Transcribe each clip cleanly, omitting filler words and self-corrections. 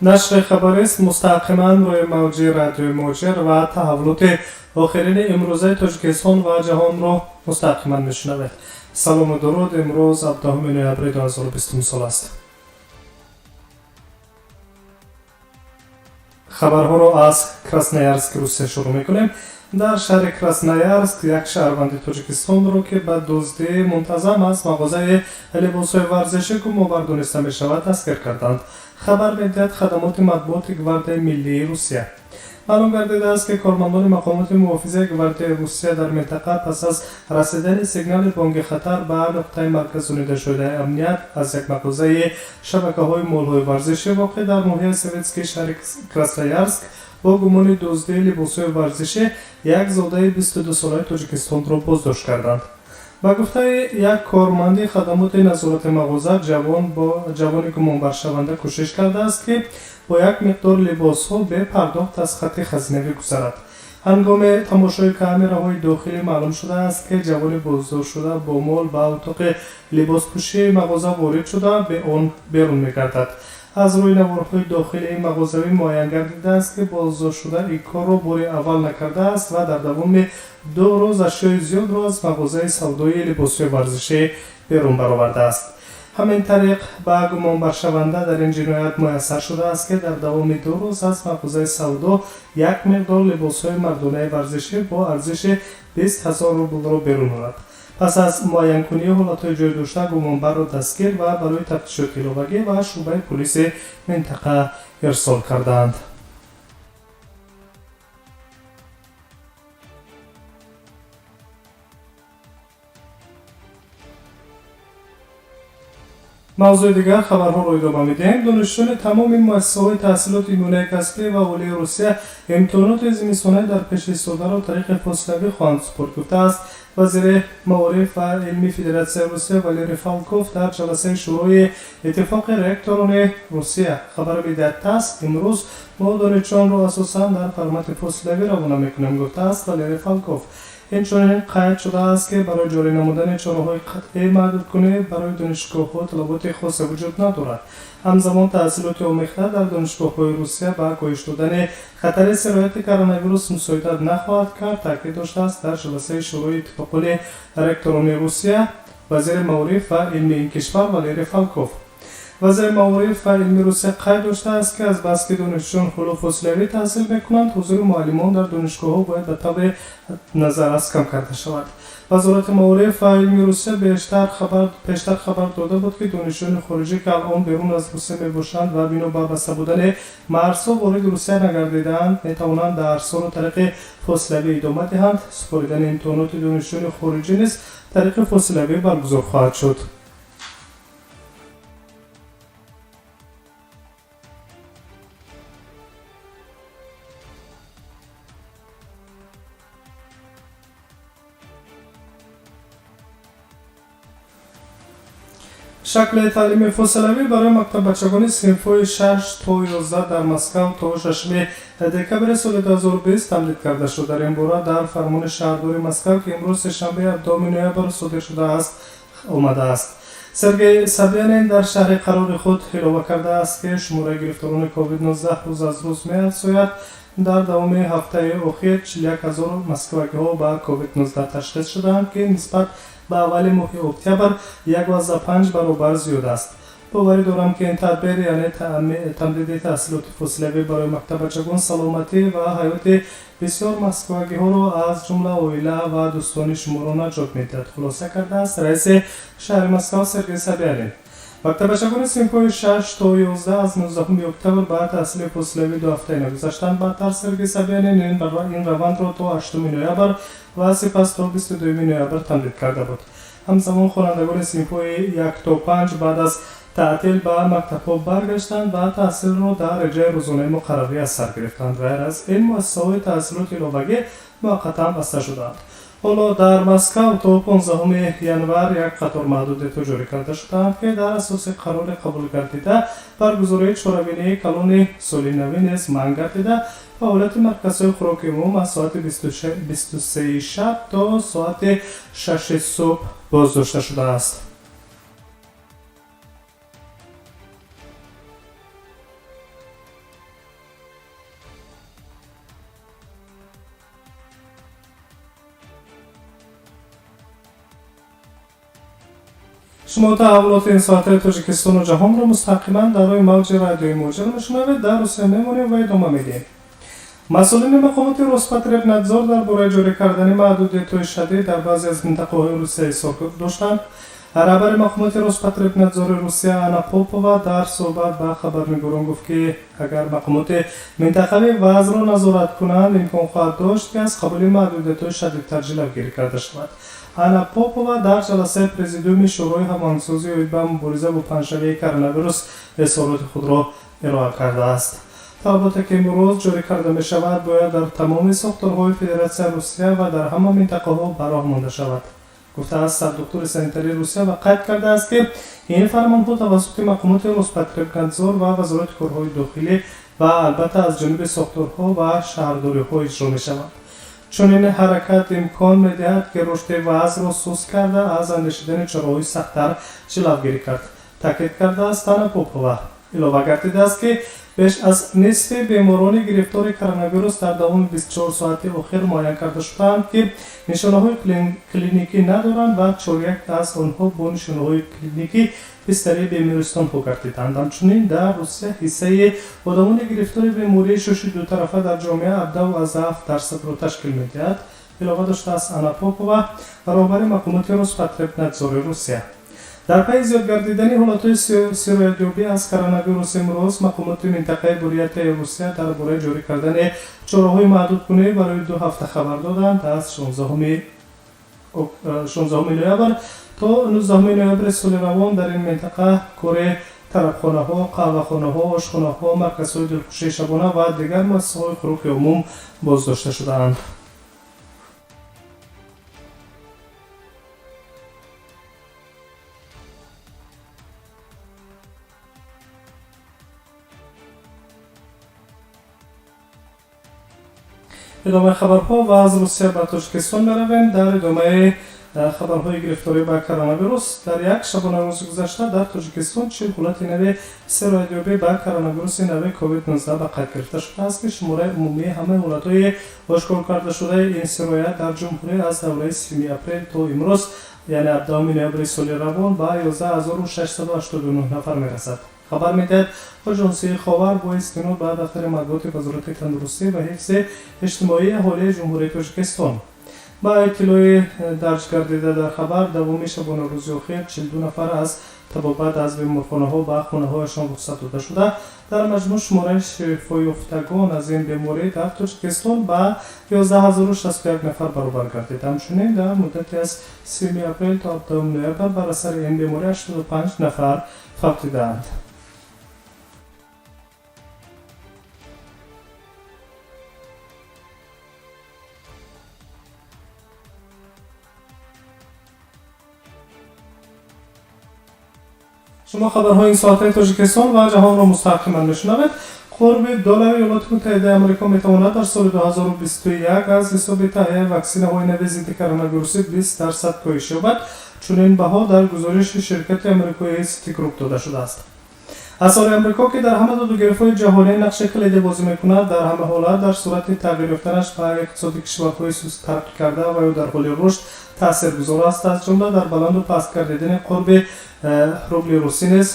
Нашри хабарист мустақиман рӯи мавҷи радиои Муҳоҷир ва таҳаввулоти охирини имрӯзаи Тоҷикистон ва ҷаҳонро мустақиман мешунавед. Салому дуруд, имрӯз 17 ноябри 2020 сол аст. Хабарҳоро аз Красноярски Русия шурӯъ мекунем. Дар шаҳри Красноярск як шаҳрванди Тоҷикистонро, ки ба дуздии мунтазам аз мағозаи либосҳои варзишӣ гумонбар дониста мешавад, дастгир карданд, хабар медиҳад хадамоти матбуоти Гвардияи миллии Русия. Маълум гардидааст, ки кормандони мақомоти муҳофизаи Гвардияи Русия дар минтақа пас аз расидани сигнали бонги хатар ба нуқтаи марказонидашудаи амният аз як мағозаи шабакаҳои молҳои варзишӣ, воқеъ дар ноҳияи Советскии шаҳри Красноярск, бо гумони дуздии либосҳои варзишӣ як зодаи 22-солаи Тоҷикистонро боздошт карданд. Ба гуфтаи як корманди хадамоти назорати мағоза, ҷавони гумонбаршаванда кӯшиш кардааст, ки бо як миқдор либосҳо бепардохт аз хатти хазинавӣ гузарад. Ҳангоми тамошои камераҳои дохилӣ маълум шудааст, ки ҷавони боздоштшуда бо мол ба утоқи либоспӯшии мағоза ворид шуда, бе он берун мегардад. Аз рӯи наворҳои дохилии мағозавӣ муайян гардидааст, ки боздоштшуда ин корро бори аввал накардааст ва дар давоми 2 рӯз ашёи зиёдро аз мағозаи савдои либосҳои варзишӣ берун баровардааст. Ҳамин тариқ, ба гумонбаршаванда дар ин ҷиноят муяссар шудааст, ки дар давоми 2 рӯз аз мағозаи савдо як миқдор либосҳои мардонаи варзишӣ бо арзиши 20 000 рублро берун орад. Пас аз муайянкунии ҳолатҳои ҷой дошта, гумонбарро дастгир ва барои тафтишоти иловагӣ ба шӯъбаи пулиси минтақа ирсол кардаанд. Мавзӯи дигар хабарҳоро идома медиҳем. Донишҷӯёни тамоми муассисаҳои таҳсилоти миёнаи касбӣ ва олии Русия имтиҳоноти зимистонаи дар пеш истодаро тариқи фосилавӣ хоҳанд супурд, гуфтааст вазири маориф ва илми Федератсияи Русия Валерий Фалков дар ҷаласаи Шӯрои иттифоқи ректорони Русия, хабар медиҳад ТАСС. Имрӯз мо донишҷӯёнро асосан дар формати фосилавӣ равона мекунем, гуфтааст Валерий Фалков. Инчунин қайд шудааст, ки барои ҷорӣ намудани чораҳои қатъии маҳдудкунӣ барои донишгоҳҳо талаботи хосе вуҷуд надорад. Ҳамзамон, таҳсилоти омехта дар донишгоҳҳои Русия ба коҳиш додани хатари сирояти коронавирус мусоидат нахоҳад кард, таъкид доштааст дар ҷаласаи Шӯрои иттифоқони ректорони Русия вазири маориф ва илми ин кишвар Валерий Фалков. Вазири маориф ва илми Русия қайд доштааст, ки азбаски донишҷӯён ҳоло фосилавӣ таҳсил мекунанд, ҳузури муаллимон дар донишгоҳҳо бояд ба таври назаррас кам карда шавад. Вазорати маориф ва илми Русия пештар хабар дода буд, ки донишҷӯёни хориҷӣ, ки алон берун аз Русия мебошанд ва бино ба баста будани марзҳо вориди Русия нагардидаанд, метавонанд дарсҳоро тариқи фосилавӣ идома диҳанд. Супоридани имтиҳоноти донишҷӯёни хориҷӣ низ тариқи фосилавӣ баргузор хоҳад шуд. Шакли таълими фосилавӣ барои мактаббачагони синфҳои 6 то 11 дар Москав то 6 декабри соли 2020 тамдид карда шуд. Дар ин бора дар фармони шаҳрдори Москав, ки имрӯз сешанбе 17 ноябр содир шудааст, омадааст. Сергей Собянин дар шарҳи қарори худ илова кардааст, ки шумораи гирифторони COVID-19 рӯз аз рӯз меафзояд. Дар давоми ҳафтаи охир 41 ҳазор москвагиҳо ба COVID-19 ташхис шудаанд, ки нисбат ба аввали моҳи октябр 1,5 баробар зиёд аст. Боварӣ дорам, ки ин тадбир, яъне тамдиди таҳсилоти фосилавӣ барои мактаббачагон, саломатӣ ва ҳаёти бисёр москвагиҳоро, аз ҷумла оила ва дӯстони шуморо наҷот медиҳад, хулоса кардааст раиси шаҳри Москав Сергей Собянин. Мактаббачагони синфҳои 6 то 11 аз 19 октябр ба таҳсили фосилавӣ 2 ҳафтаина гузаштанд. Баъдтар Сергей Собянин ин равандро то 8 ноябр ва сипас то 22 ноябр тамдид карда буд. Ҳамзамон, хонандагони синфҳои 1 то 5 баъд аз таътил ба мактабҳо баргаштанд ва таҳсилро дар реҷаи рӯзонаи муқаррарӣ аз сар гирифтанд. Ғайр аз ин, муассисаҳои таҳсилоти иловагӣ муваққатан баста шудаанд. Ҳоло дар Москав то 15 январ як қатор маҳдудиятҳо ҷорӣ карда шудаанд, ки дар асоси қарори қабулгардида баргузории чорабинии калони соли навӣ низ манъ гардида, фаъолияти марказҳои хӯроки умум аз соати 23 шаб то соати 6 субҳ боздошта шудааст. Шумо таҳаввулоти ин соатаи Тоҷикистону ҷаҳонро мустақиман дар рӯи мавҷи радиои Муҳоҷир мешунавед. Дар Русия мемонем ва идома медиҳем. Масъулини мақомоти Роспотребнадзор дар бораи ҷорӣ кардани маҳдудиятҳои шадид дар баъзе аз минтақаҳои Русия изҳор доштанд. Раҳбари мақомоти Роспотребнадзори Русия Анна Попова дар суҳбат ба хабарнигорон гуфт, ки агар мақомоти минтақавӣ вазъро назорат кунанд, имкон хоҳад дошт, ки аз қабули маҳдудиятҳои шадидтар ҷилавгирӣ карда шавад. Анна Попова дар ҷаласаи президиуми Шӯрои ҳамоҳангсозӣ оид ба мубориза бо паҳншавии коронавирус изҳороти худро ироа кардааст. Талаботе, ки имрӯз ҷорӣ карда мешавад, бояд дар тамоми сохторҳои Федератсияи Русия ва дар ҳама минтақаҳо ба роҳ монда шавад, гуфтааст сардухтури санитарии Русия ва қайд кардааст, ки ин фармонҳо тавассути мақомоти Роспотребнадзор ва Вазорати корҳои дохилӣ ва албатта аз ҷониби сохторҳо ва шаҳрдориҳо иҷро мешаванд. Чунин ҳаракат имкон медиҳад, ки рушди вазъро суст карда, аз андешидани чораҳои сахттар ҷилавгирӣ кард, таъкид кардааст Анна Попова. Илова гардидааст, ки беш аз нисфи беморони гирифтори коронавирус дар давоми 24 соати охир муайян карда шудаанд, ки нишонаҳои клиникӣ надоранд ва чоряк аз онҳо бо нишонаҳои клиникӣ бистарии бемористонҳо гардиданд. Ҳамчунин дар Русия ҳиссаи одамони гирифтори бемории шуши дутарафа дар ҷомеа 17,7 дарсадро ташкил медиҳад, илова доштааст Анна Попова, роҳбари мақомоти Роспотребнадзори Русия. Дар пайи зиёд гардидани ҳолатҳои сироятёбӣ аз коронавирус имрӯз мақомоти минтақаи Бурятияи Русия дар бораи ҷорӣ кардани чораҳои маҳдудкунӣ барои 2 ҳафта хабар доданд. Аз 16 ноябр то 19 ноябри соли равон дар ин минтақа кори тарабхонаҳо, қаҳвахонаҳо, ошхонаҳо, марказҳои дилхушии шабона ва дигар муассисаҳои хӯроки умум боздошта шудаанд. Идомаи хабарҳо ва аз Русия ба Тоҷикистон меравем. Дар идомаи хабарҳои гирифторӣ ба коронавирус, дар як шабонарӯзи гузашта дар Тоҷикистон 40 ҳолати нави сироятёбӣ ба коронавируси нави COVID-19 ба қайд гирифта шудааст, ки шумораи умумии ҳамаи ҳолатҳои ошкор кардашудаи ин сироят дар ҷумҳурӣ аз давраи 30 апрел то имрӯз, яъне 17 ноябри соли равон, ба 11 689 нафар мерасад, хабар медиҳад Оҷонсии Ховар бо истинод ба дафтари матбуоти Вазорати тандурустӣ ва ҳифзи иҷтимоии аҳолии Ҷумҳурии Тоҷикистон. Ба иттилои дарҷ гардида дар хабар, давоми шабонарӯзи охир 42 нафар аз табобат аз беморхонаҳо ба хонаҳояшон рухсат дода шуда, дар маҷмӯъ шумораи шифоёфтагон аз ин беморӣ дар Тоҷикистон ба 11 061 нафар баробар гардид. Ҳамчунин дар муддати аз 30 апрел то 7 ноябр бар асари ин беморӣ 85 нафар фавтидаанд. Шумо хабарҳои ин соатаи Тоҷикистон ва ҷаҳонро мустақиман мешунавед. Қурби доллари Иёлоти Муттаҳидаи Амрико метавонад дар соли 2021 аз ҳисоби таҳияи ваксинаҳои нави зидди коронавирусӣ 20% коҳиш ёбад. Чунин баҳо дар гузориши ширкати амрикоии Citigroup дода шудааст. Асъори Амрико, ки дар ҳама додугирифтҳои ҷаҳонӣ нақши калидӣ бозӣ мекунад, дар ҳама ҳолат дар сурати тағйир ёфтанаш ба иқтисоди кишварҳои суст тараққӣ карда ва ё дар ҳоли рушд таъсиргузор аст. Аз ҷумла дар баланду паст гардидани қурби рубли русӣ низ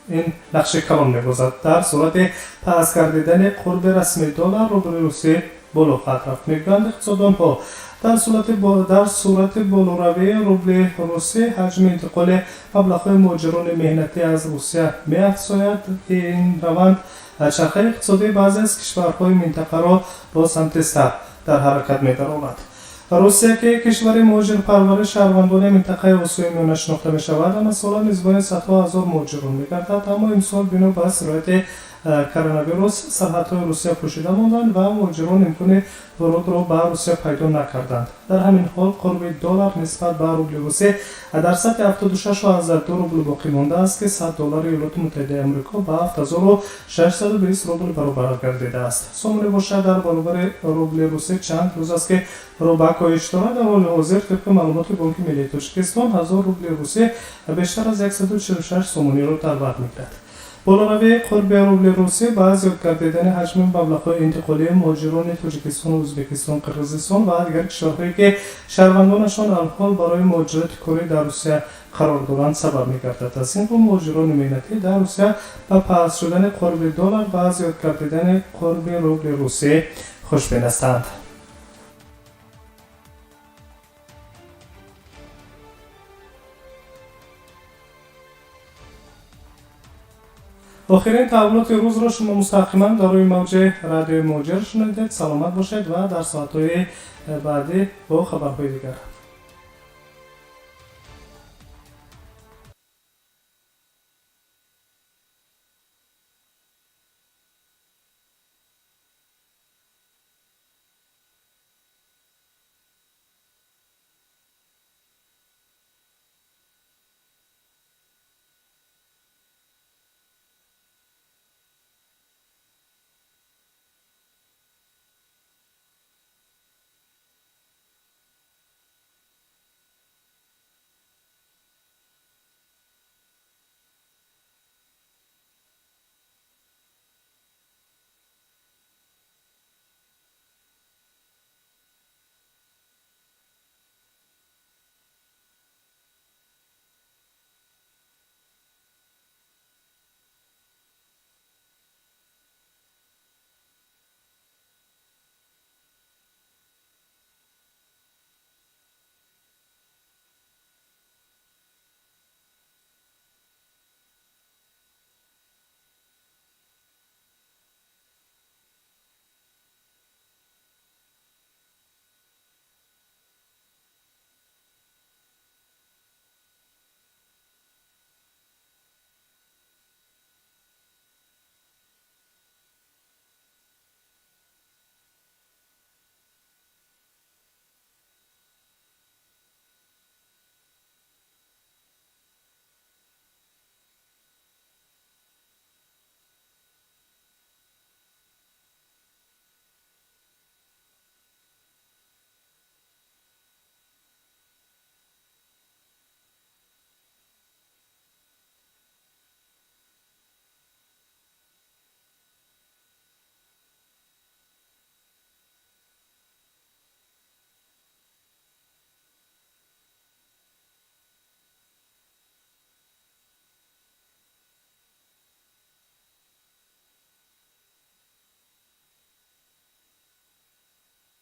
ин нақши калон мебозад. Дар сурати паст гардидани қурби расмии доллар, рубли русӣ боло хоҳад рафт, мегӯянд иқтисоддонҳо. Дар сурати болоравии рубли русӣ ҳаҷми интиқоли маблағҳои муҳоҷирони меҳнатӣ аз Русия меафзояд, ки ин раванд чархаи иқтисодии баъзе аз кишварҳои минтақаро боз ҳам тезтар дар ҳаракат медарорад. Русия, ки кишвари муҳоҷирпарвари шаҳрвандони минтақаи Осиёи Миёна шинохта мешавад, ҳамасола мизбони садҳо ҳазор муҳоҷирон мегардад. Аммо имсол бино ба сирояти коронавирус сарҳадҳои Русия пӯшида монданд ва муҳоҷирон имкони вурудро ба Русия пайдо накарданд. Дар ҳамин ҳол қурби доллар нисбат ба рубли русӣ дар сатҳи 76,2 рубл боқӣ мондааст, ки 100 доллари Иёлоти Муттаҳидаи Амрико ба 7620 рубл баробар гардидааст. Сомонӣ бошад, дар баробари рубли русӣ чанд рӯз аст, ки рӯ ба коҳиш дорад. Дар ҳоли ҳозир, тибқи маълумоти Бонки Миллии Тоҷикистон, 1000 рубли русӣ бештар аз 146 сомониро дар бар мегирад. Болоравии қурби рубли русӣ ба зиёд гардидани ҳаҷми маблағҳои интиқолии муҳоҷирони Тоҷикистону Ӯзбекистон, Қирғизистон ва дигар кишварҳое, ки шаҳрвандонашон алҳол барои муҳоҷирати корӣ дар Русия қарор доранд, сабаб мегардад. Аз ин рӯ муҳоҷирони меҳнатӣ дар Русия ба паст шудани қурби доллар ва зиёд гардидани қурби рубли русӣ хушбин ҳастанд. Охирин таҳаввулоти рӯзро шумо мустақиман дар рӯи мавҷи Радиои Муҳоҷир шунидед. Саломат бошед ва дар соатҳои баъдӣ бо хабарҳои дигар.